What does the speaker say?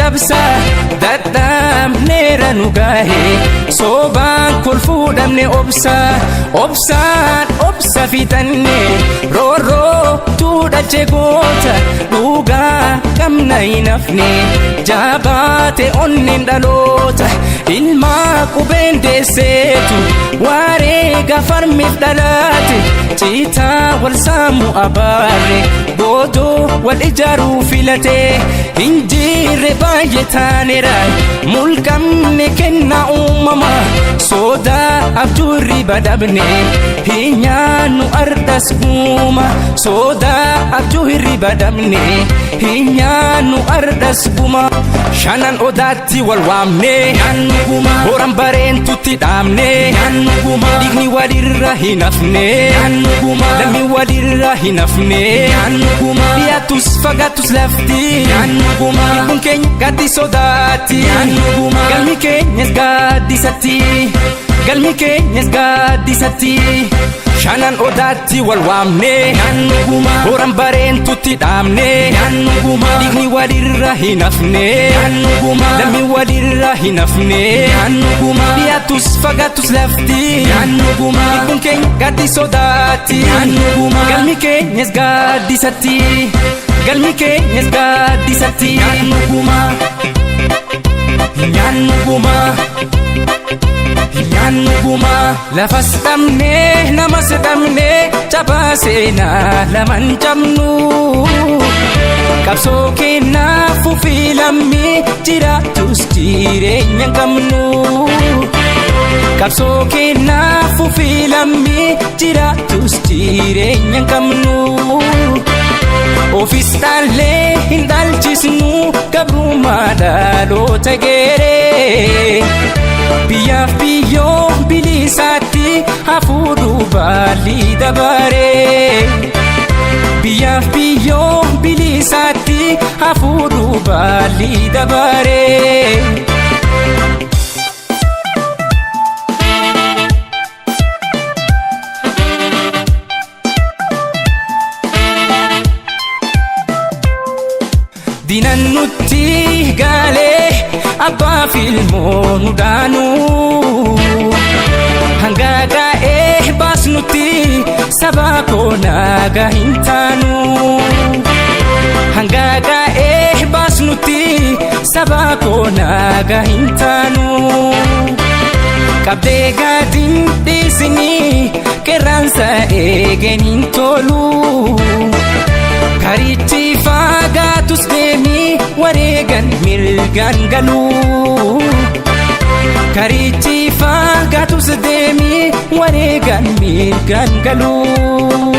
cabsa dadhabneera nu gahe soobaan kolfuudhamne obsa obsaan obsa fixanne roorroo tuudhache goota dhugaa qabna hin hafne jabaate onneen dhaloota ilmaa qubeen deesseetu waaree gafarmiif dhalaate ciitaa wal saamu abaarre boodoo wal ijaaruu filate hin jirre baay'ee taaneera mulqamne kennaa uumama sodaa abjuu hirriba dhabne hin nyaannu ardas guuma sodaa abjuu hirriba dhabne hin nyaannu ardas guma shanan odaatti wal waamne horan bareentutti dhaamne dhiigni walirra hin hafne lammi walirra hin hafne dhiyaatus fagaatus lafti lubbuun keenya gaaddi sodaatti galmi keenyas gaaddisatti galmi keenyas gaaddisatti shanan odaatti wal waamne horan bareentutti dhaamne dhiigni walirra hin hafne lammi walirra hin hafne dhiyaatus fagaatus lafti lubbuun keenya gaaddi sodaatti galmi keenyas gaaddisatti galmi keenyas gaaddisatti nyaannu gumaa nyaannu gumaa lafas dhabnee namas dhabnee cabaa seenaa laman cabnu qabsoo keenyaa fufii lammii jiraatus jireenya hin qabnu qabsoo keenyaa fufii lammii jiraatus jireenya hin qabnu ofis dhaallee hin dhaalchisnu gabrummaa dhaloota geeree biyyaaf biyyoo bilisaatti hafuudhu baalli dabaree biyyaaf biyyoo bilisaatti hafuudhu baalli dabaree. Diinan nutti galee abbaa filmoo nu daanuu hanga gaa'ee baasnutti saba koo nagaa hin taanu hanga gaa'ee baasnutti saba koo nagaa hin taanu qabdee gaadiin dhiisinii qeerransa eegeen hin tolu. Karichi fagaatus deemii wareegan mirgaan galuu. Karichi fagaatus deemii wareegan mirgaan galuu.